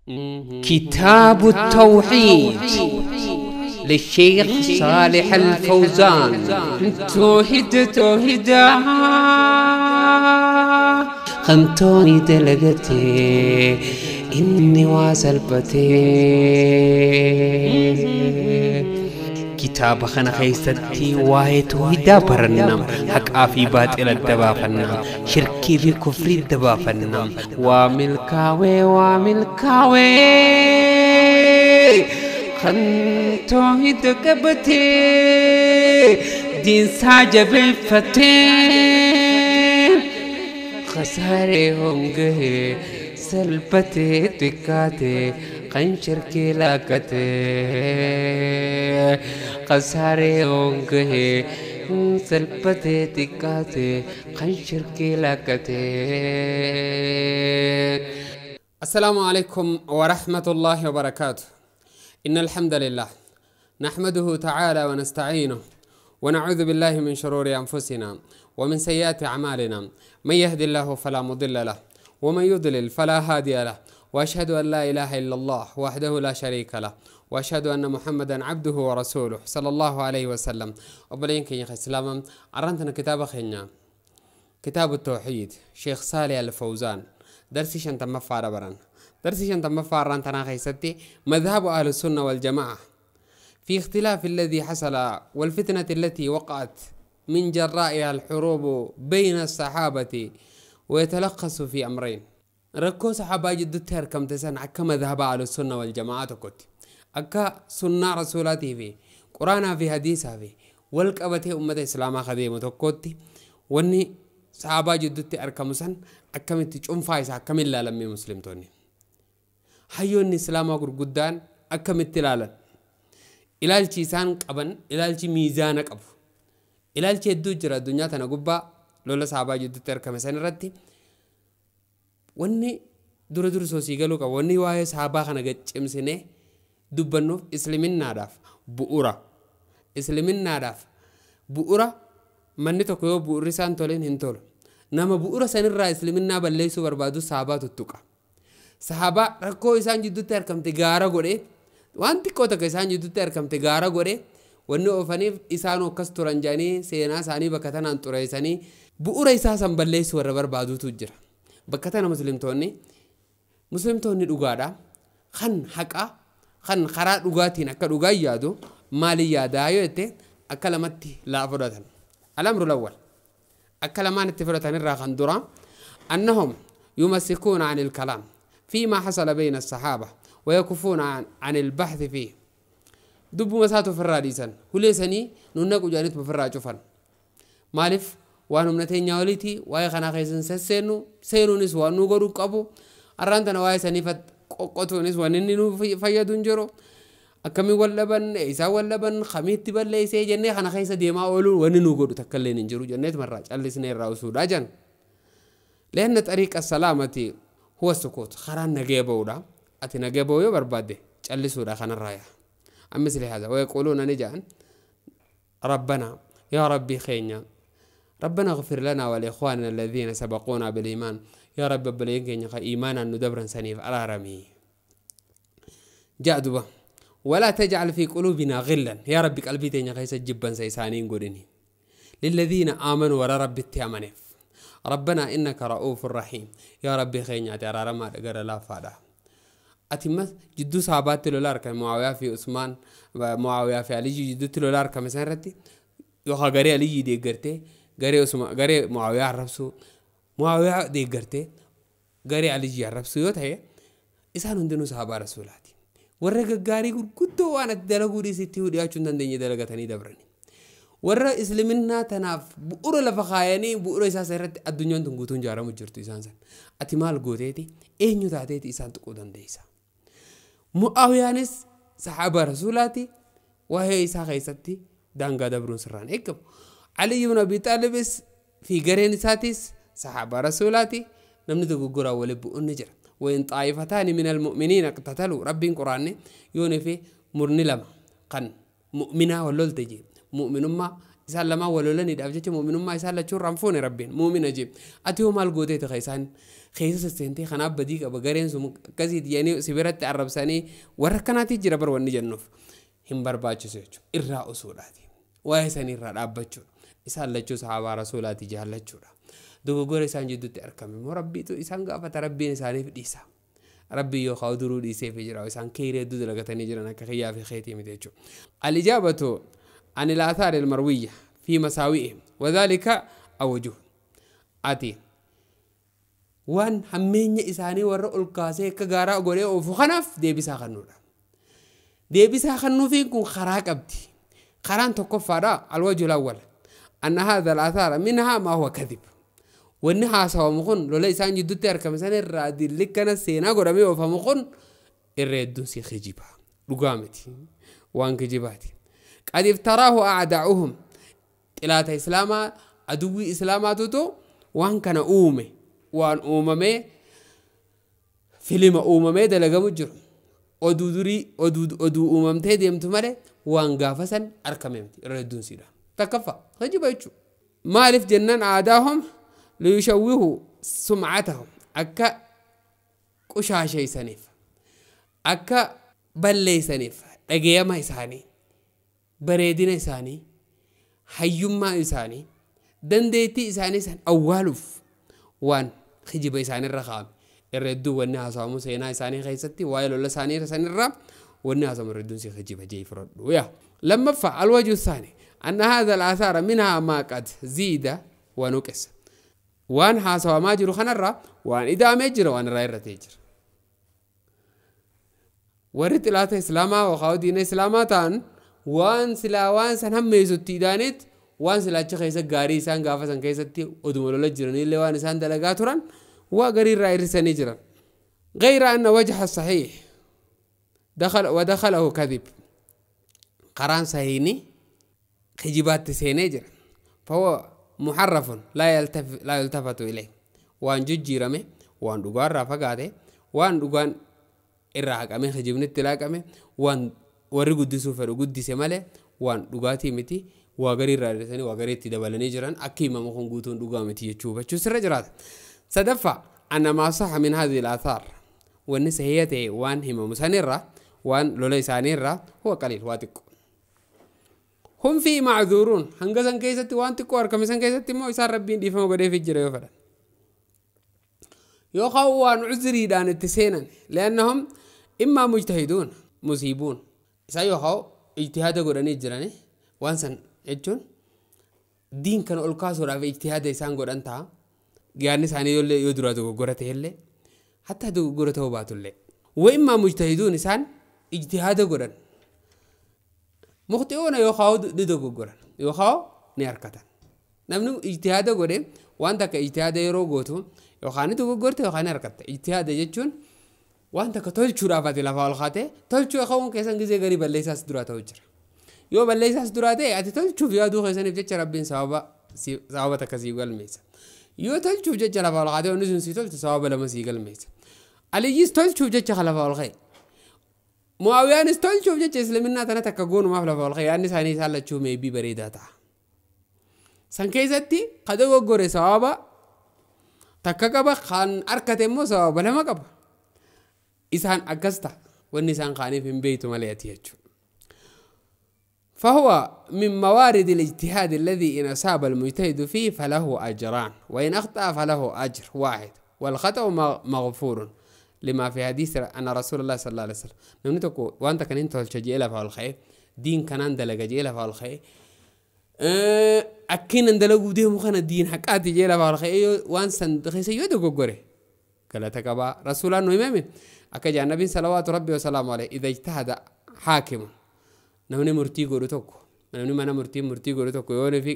كتاب التوحيد للشيخ صالح الفوزان. توحيد توحيدا خنتوني دلقتي إني واسلبتي كتاب خنا خيستي واي توحيدا برنم حق في باطل الدبافنا شركي في كفر الدبافنا وملكاوي وملكاوي خن توحيد قبتي دين ساجب فتي خساري هونغه سلبتي تكاتي خن شركي لاكتي خساري هونغه سلبتي تكاتي خن شركي لاكتي. السلام عليكم ورحمة الله وبركاته. إن الحمد لله نحمده تعالى ونستعينه ونعوذ بالله من شرور أنفسنا ومن سيئات أعمالنا، من يهد الله فلا مضل له ومن يضلل فلا هادي له، وأشهد أن لا إله إلا الله وحده لا شريك له، وأشهد أن محمدا عبده ورسوله صلى الله عليه وسلم. أبلين كي إسلاما عرنتنا كتاب خينا كتاب التوحيد شيخ صالح الفوزان درسي شن تم فاربران درسي شن تم فاران تنا مذهب أهل السنة والجماعة في اختلاف الذي حصل والفتنة التي وقعت من جرائها الحروب بين الصحابة، ويتلخص في أمرين. ركو صحابة جدو تركم تسان أكا مذهب أهل السنة والجماعة كنت أكا سنة رسولاتي في قرآن في حديثها في والقبته أمة إسلام خديمة كنت واني صحابة جدو تركم سن أكا متجم فايس أكا من لا لمي مسلم توني حيوني إسلام قدان أكا متلالا ilaalchi isaan qaban ilaalchi miizaana qabu ilaalchi hedduu jira addunyaa tana gubbaa lola sahabaa jidduutti argame san irratti wanni dura dursoo sii galuu qabu wanni waa'ee sahabaa kana gaccimsinee dubbannuuf islaminaadhaaf bu'uura islaminaadhaaf bu'uura manni tokko yoo bu'uurri isaan toleen hin tolu nama bu'uura sanirraa islaminaa balleessuu barbaadu sahabaa tuttuqa sahabaa rakkoo isaan jidduutti argamte gaara godhee waan xiqqoo takka isaan jidduutti argamte gaara godhe wanni oofaniif isaan akkas turan jedhanii seenaa isaanii bakka tanaan xureessanii bu'uura isaa san balleessuu warra barbaadutu jira. Bakka tana muslimtoonni dhugaadha kan haqaa kan karaa dhugaatiin akka dhugaa yaadu maali yaadaa yoo jette akka lamatti laa fudhatan. Al-amru al-awwal akka lamaan itti fudhatan irraa kan dura annahum yumassikuuna an il-kalaam fiimaa hasala bayna as-sahaaba ويكفون عن البحث فيه. دب مساتو في الراديسان هلسني نونك وجانت بفراجفن مالف وانهم نتين يوليتي واي خنا خيسن سسنو سينو نس وانو غرو قبو ارانتنا واي سنيفت قوتو نس وانني فيدون جرو اكمي ولبن ايسا ولبن خميت بليسي جنة خنا خيسا ديما اولو واننو غدو تكلين انجرو جنة مراج السنين راوسو داجن لأن طريق السلامة هو السكوت خران نغيبودا أتي نجيبه يو برباده جلسوا داخل الراية عن مثل هذا. ويقولون نجان ربنا يا ربي خينا ربنا اغفر لنا ولإخواننا الذين سبقونا بالإيمان يا رب بلينك إيمانا ندبرا سنيف أرارمي جاء ولا تجعل في قلوبنا غلا يا ربي قلبي تين خيس جبا سيسانين قرني للذين آمنوا ولا رب التأمنف ربنا إنك رؤوف رحيم يا ربي خينا ترى ما لا فاده أتمس جدو صحابات لولار كان معاوية في عثمان معاوية في علي جدو لولار كان مثلا رتي يوخا غري علي دي غرتي غري عثمان غري معاوية عرفسو معاوية دي غرتي غري علي عرفسو يوت هي إسان هندنو صحابة رسولاتي ورق غاري كنتو وانا دلغوري سيتي ودياچون دندني دلغتني دبرني ورا اسلمنا تناف بؤر لفخايني بؤر اساس رت الدنيا تنغوتون جارمو جرتو إسان سن أتمال غوتيتي إنيو تاتيتي إسان تقودن ديسا معاويانس صحابة رسولاتي وهي إسا خيستي دانغا دبرون سران إكب علي بن أبي طالب في قرين ساتيس صحابة رسولاتي نمني قرا ولب النجر وإن طائفتان من المؤمنين اقتتلوا ربي قراني يوني في مرني لما قن مؤمنة ولول تجي مؤمن ما Isaan lamaan wal lolaniidhaaf jecha mu'minummaa isaan lachuu irraa hin fuune rabbiin mu'mina jee. Ati hoo maal gootee ta'a isaan keessa sasseentee kanaaf badii qaba gareen sun akkasiiti jedhanii si biratti arrabsanii warra akkanaati jira bar wanni jennuuf hin barbaachisu jechuudha. Irraa osuudhaati. Waa'ee sanii irraa dhaabbachuudha. Isaan lachuu sahaabaa rasuulaati jaallachuudha. Dogoggora isaan jidduutti argame immoo rabbiitu isaan gaafata rabbiin isaaniif dhiisa. Rabbi yoo kaa'u duruu dhiiseef jira isaan keerii hedduu dalagatanii jiran akka kiyyaa fi keetii miti jechuudha. Al-ijaabatu an il-aathaar il-marwiyya fi masaawi'ihim wadhaalika awjuh. Ati waan hammeenya isaanii warra ol kaasee akka gaaraa godhee oofu kanaaf deebisaa kennuudha. Deebisaa kennuufiin kun karaa qabdi. Karaan tokkoffaadha alwajhul awwal. Anna haadha al-aathaara minhaa maa huwa kadhib. Wanni haasawamu kun lola isaan jidduutti argame sana irraa dilli kana seenaa godhamee oofamu kun irra hedduun si kijiba. Dhugaa miti. Waan kijibaati. Qad iftaraahu a'daa'uhum. Xilaata islaamaa aduwwii islaamaatutu waan kana uume. Waan uumamee filima uumamee dalagamu jiru. Oduu durii oduu uumamtee deemtu malee waan gaafa san argame miti. Irra hedduun siidha. Takkaffaa kijiba jechuudha. Maaliif jennaan aadaahum liyushawwihu sum'atahum akka qushaasheessaniif akka balleessaniif dhageeyama isaanii bareedina isaanii hayyummaa isaanii dandeettii isaanii san awwaaluuf waan kijiba isaanirra kaa'ame irra hedduu wanni haasawamu seenaa isaanii keessatti waa'ee lola isaanii sanirra wanni haasawamu irra hedduun si kijiba jee fudhadhu yaa. Lammaffaa alwajhu thaani anna haadha al-aathaara minhaa maa qad ziida wa nuqisa. Waan haasawamaa jiru kanarraa waan ida'amee jira waan irraa irratee jira. Warri xilaata islaamaa yookaan diina islaamaa ta'an waan silaa waan san hammeessutti ida'aniit waan silaacha keessa gaarii isaan gaafa san keessatti oduma lola jiranillee waan isaan dalagaa turan waa garii irraa hir'isanii jiran. Gayra anna wajha sahiih wadakhalahu kadhib. Karaan sahiini kijibaatti seenee jira. Fahuwa muharrafun laa yultafatu ilayh. Waan jijjiirame waan dhugaarraa fagaate waan dhugaan irraa haqame kijibnitti laaqame waan warri guddisuu fedhu guddise malee waan dhugaatii miti waa garii irraa hir'isanii waa gariitti dabalanii jiran akka himamu kun guutuun dhugaa miti jechuu hubachuu sirra jiraata. Sadaffaa anna maa saha min haadhihi al-aathaar. Wanni sahiha ta'e waan himamu sanirraa waan lola isaaniirraa huwa qaliil waa xiqqoo. Hum fi ma'dhuruun hanga san keessatti waan xiqqoo argame san keessatti immoo isaan rabbiin dhiifama godheef jira yoo fedhan. Yookaan waan uzriidhaan itti seenan li'annahum immaa mujtahiduun musiibuun isaan yookaan ijtihaada godhanii jirani waan san jechuun diin kana ol kaasuudhaaf ijtihaada isaan godhan ta'a. Yaadni isaanii yoo duraa dogoggora ta'ellee hatta dogoggora ta'uu baatullee. Wa immaa mujtahiduun isaan ijtihaada godhan. Mukhti'uuna yookaan ni dogoggoran yookaan ni harkatan. Namni ijtihaada godhe waan takka ijtihaada yeroo gootu yookaan ni dogoggorte yookaan ni harkatta. Ijtihaada jechuun waan takka tolchuudhaaf ati lafaa ol kaatee tolchuu ka'uun keessan gizee garii balleessaas duraa ta'u jira. Yoo balleessaas duraa ta'e ati tolchuuf yaaduu keessaniif jecha rabbiin sababa takka sii galmeessa. Yoo tolchuuf jecha lafaa ol kaatee wanni sun sii tolchu sababa lama sii galmeessa. Aliyyis tolchuuf jecha lafaa ol ka'e. Mu'aawiyaanis tolchuuf jecha islaminaa tana takka goonumaaf lafa ol ka'e yaadni isaanii isaan lachuu meebii bareedaa ta'a. San keessatti ka dogoggore sababa takka qaba kan harkate immoo sababa lama qaba. Isaan akkas ta'a wanni isaan kaaniif hin beektu malee ati jechuudha. فهو من موارد الاجتهاد الذي إن أصاب المجتهد فيه فله أجران وإن أخطأ فله أجر واحد والخطأ مغفور لما في حديث أن رسول الله صلى الله عليه وسلم namni tokko wanta kan hin tolcha jee lafa ol ka'e diin kanaan dalaga jee lafa ol ka'e akkinan dalaguu deemu kana diin haqaati jee lafa ol ka'e waan san keessa yoo dogoggore galata qabaa rasuulaan nu himame akka jaa nabiin salawaatu rabbi wasalaamu alayhi idha ijtahada haakimun namni murtii godhu tokko namni mana murtii godhu tokko yoo nufi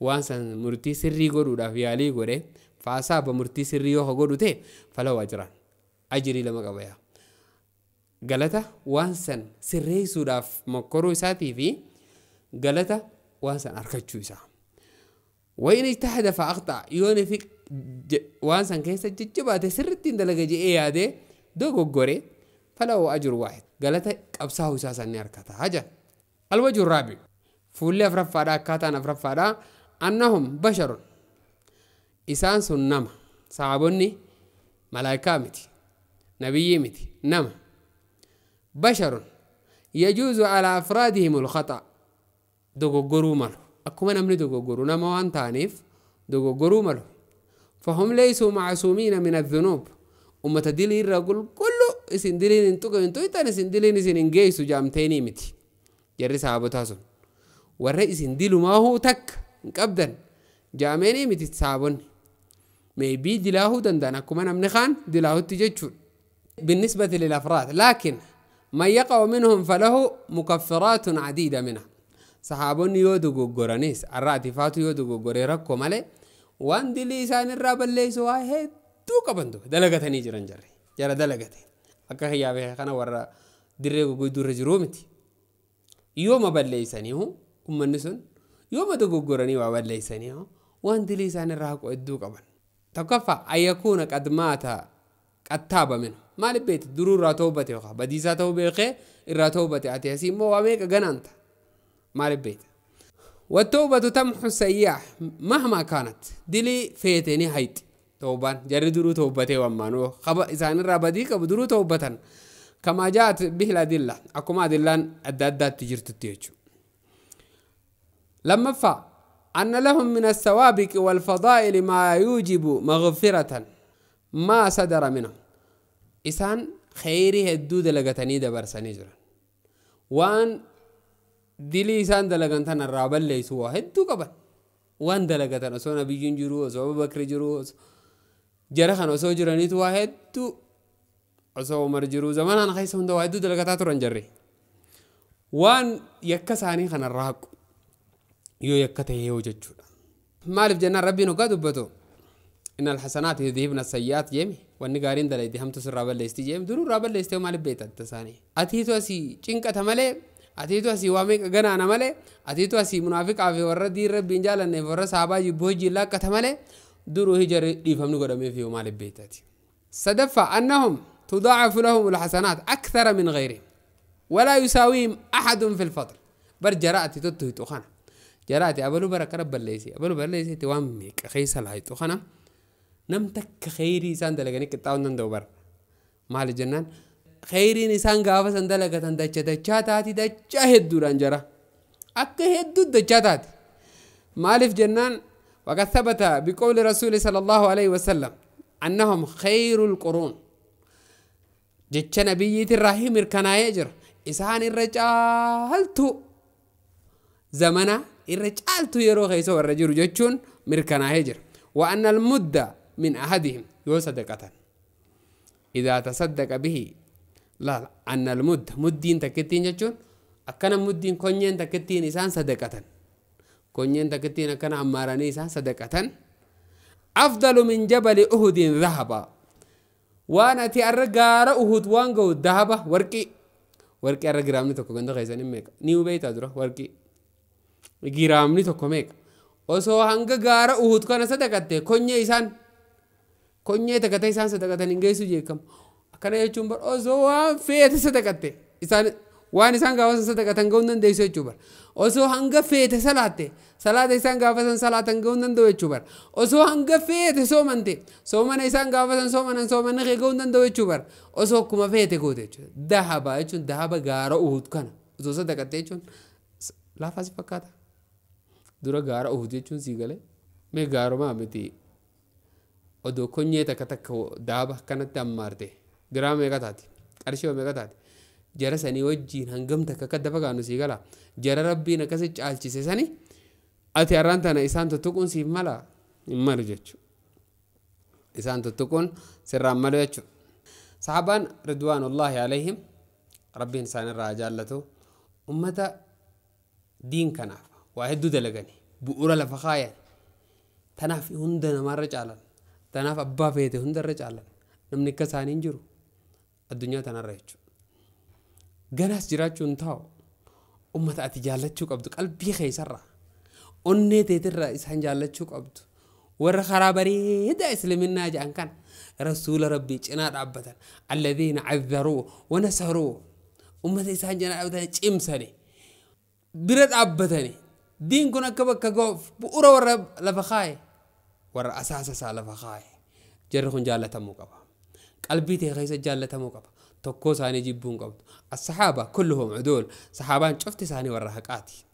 waan san murtii sirrii godhuudhaaf yaalii godhe faasaaba murtii sirrii yoo godhu ta'e falahu ajraan ajrii lama qaba yaa. Galata waan san sirreessuudhaaf mokkoruu isaatii fi galata waan san argachuu isaa. Wayin ijtahada fa aqta yoo nufi waan san keessa jajjabaate sirriitti dalaga je'ee yaadee dogoggore falahu ajru waahid galata qabsaa'uu isaa san ni argata haja. Alwajhu raabi Fuulli afraffaadha akkaataan afraffaadha annahum basharun isaan sun nama sahaabonni malaayikaa miti nabiyyii miti nama basharun yajuuzu alaa afraadihim alkhata dogoggoruu malu akkuma namni dogoggoru nama waan ta'aniif dogoggoruu malu fahum leysuu macsuumiina min adhunuub ummata dilii irra qulqullu isin diliin hin tuqe hin tuytan isin diliin isin hin geessu jaamteenii miti jarri sahaabotaa sun warra isin dilumaahuu takka hin qabdan jaameenii miti sahaabonni meebii dilaahuu danda'an akkuma namni kaan dilaahutti jechuudha. بالنسبة للأفراد لكن من يقع منهم فله مكفرات عديدة منها sahaabonni yoo dogoggoranis arraati faatu yoo dogoggoree rakkoo malee waan dilii isaan irraa balleessu waa hedduu qaban dalagatanii jiran jarre jara dalagate akka hiyyaabee kana warra dirree goggoyduu irra jiruu miti yooma balleessaniihu ummanni sun yooma dogoggoranii waa balleessaniihu waan dilii isaan irraa haqu hedduu qaban. Tokkoffaa ayyakuuna qad maata qad taaba minhu maaliif beekte duruu irraa toobate yookaan badiisaa ta'uu beekee irraa toobate ati asii immoo waa meeqa ganaanta maaliif beekte. والتوبة تمحو السيئة مهما كانت دلي فيتني هيت توبان جري درو توبته ومانو خب إسان الرابديك بدرو توبة كما جاءت به الأدلة أكما أدلان أدادات تجرت تيجو لما فا أن لهم من السوابق والفضائل ما يوجب مغفرة ما صدر منهم إسان خيري هدود لغتني دبرسني جرا وان dilii isaan dalagan tana irraa balleessu waa hedduu qaban waan dalagatan osoo nabiyyiin jiru osoo Abubakri jiru jara kana osoo jiraniitu waa hedduu osoo Umar jiru zamanaan keessa hunda waa hedduu dalagataa turan jarri waan yakka isaanii kana irraa haqu yoo yakka ta'e yoo jechuudha. Maaliif jennaan rabbiin hoggaa dubbatu innal hasanaati yudhibna sayyi'aat jeemi wanni gaariin dalaydi hamtu sirraa balleessiti jeemi duruu irraa balleessitee maaliif beektatta isaanii atiitu asii cinqata malee atiitu asii waa meeqa ganaana malee atiitu asii munaafiqaa fi warra diin rabbiin jaalanneef warra sahabaa jibbuu hojii laaqqata malee duruu hijarri dhiifamni godhameef yoo maaliif beektati. Sadaffaa annahum tudaacafu lahum alxasanaat akthara min ghayrihim walaa yusaawiihim axadun fi lfadl bar jara ati tuttuhixu kana jara ati abaluu bara akkana balleessi abaluu balleessi waan meeqa keessa laayixu kana nam takka kheyrii isaan dalaganii qixxaa'uu hin danda'u bara maali jennaan kheyriin isaan gaafa san dalagatan dacha dachaa taati dachaa hedduudhaan jara akka hedduu dachaa taati maaliif jennaan waqad thabata biqawli rasuuli sala allahu alayhi wasallam annahum khayru lquruun jecha nabiyyiitirraa mirkanaa'ee jira isaan irra caaltu zamana irra caaltu yeroo keessa warra jiru jechuun mirkanaa'ee jira wa anna almudda min ahadihim yoo sadaqatan idaa tasaddaqa bihi laal anna almudda muddiin takkittiin jechuun akkana muddiin konyeen takkittiin isaan sadaqatan konyeen takkittiin akkana hammaaranii isaan sadaqatan afdalu min jabali uhudin dhahaba waan ati arra gaara uhud waan ga'u dahaba warqii warqii arra giraamni tokko ganda keessanii meeqa ni hubeeytaa dura warqii giraamni tokko meeqa osoo hanga gaara uhud kana sadaqatte konyee isaan konyee takkate isaan sadaqatan hin geessu jeekama akkana jechuun bar osoo waan feete sadaqatte isaan waan isaan gaafa san sadaqatan ga'uu hin dandeessu jechuu bar osoo hanga feete salaatte salaata isaan gaafa san salaatan ga'uu hin danda'u jechuu bar osoo hanga feete soomante soomana isaan gaafa san soomanan soomanni kee ga'uu hin danda'u jechuu bar osoo akkuma feete goote jechuudha dahaba jechuun dahaba gaara uhud kana osoo sadaqatte jechuun laafaa si fakkaata dura gaara uhud jechuun sii galee mee gaarumaa miti odoo konyee takka takka dahaba akkanatti hammaarte giraama meeqa taati qarshii meeqa taati jara sanii wajjiin hangam takka akka dafa gaanu sii gala jara rabbiin akkasi caalchise sani ati har'aan tana isaan tuttuquun siif mala hin malu jechuudha isaan tuttuquun sirraan malu jechuudha. Sahabaan ridwaanullaahi alayhim rabbiin isaan irraa jaallatu ummata diin kanaaf waa hedduu dalagani bu'uura lafa kaayan tanaaf hunda namaarra caalan tanaaf abbaa feete hundarra caalan namni akka isaanii hin jiru addunyaa tanarra jechuudha. Ganaas jiraachuun taa'u ummata ati jaallachuu qabdu qalbii keessarraa onnee teetirraa isaan jaallachuu qabdu warra karaa bareedaa islaminnaa jedhan kan rasuula rabbii cinaa dhaabbatan alladhiina cazaruu wanasaruu ummata isaan cinaa dhaabbatan cimsani. Bira dhaabbatanii diin kun akka bakka ga'uuf bu'uura warra lafa kaaye, warra asaasa isaa lafa kaaye, jarri kun jaallatamuu qaba. Qalbii ta'e keessa jaallatamuu qaba. Tokkoo isaanii jibbuu hin qabdu. Assahaaba kulluhum uduul, sahaabaan cufti isaanii warra haqaati.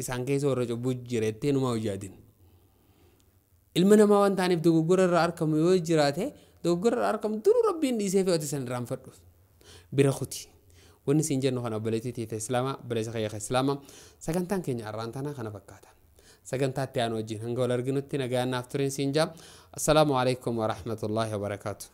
Isaan keessa warra cubbuu jireettee numaa hojjaadin. Ilma namaa waan ta'aniif dogoggora irraa argamu yoo jiraate, dogoggora irraa argamu duruu Rabbiin dhiisee fi ati san irraanfadhu. Bira kuti. Wanni siin jennu kana, obboleettii teete Islaamaa, obboleessa kiyya Islaamaa, sagantaan keenya har'aan tanaa kana fakkaata. Sagantaa itti aanu wajjin hanga wal arginutti nagaan naaf turin siin jaa. Assalaamu alaikum wa rahmatullaahi wa barakaatu.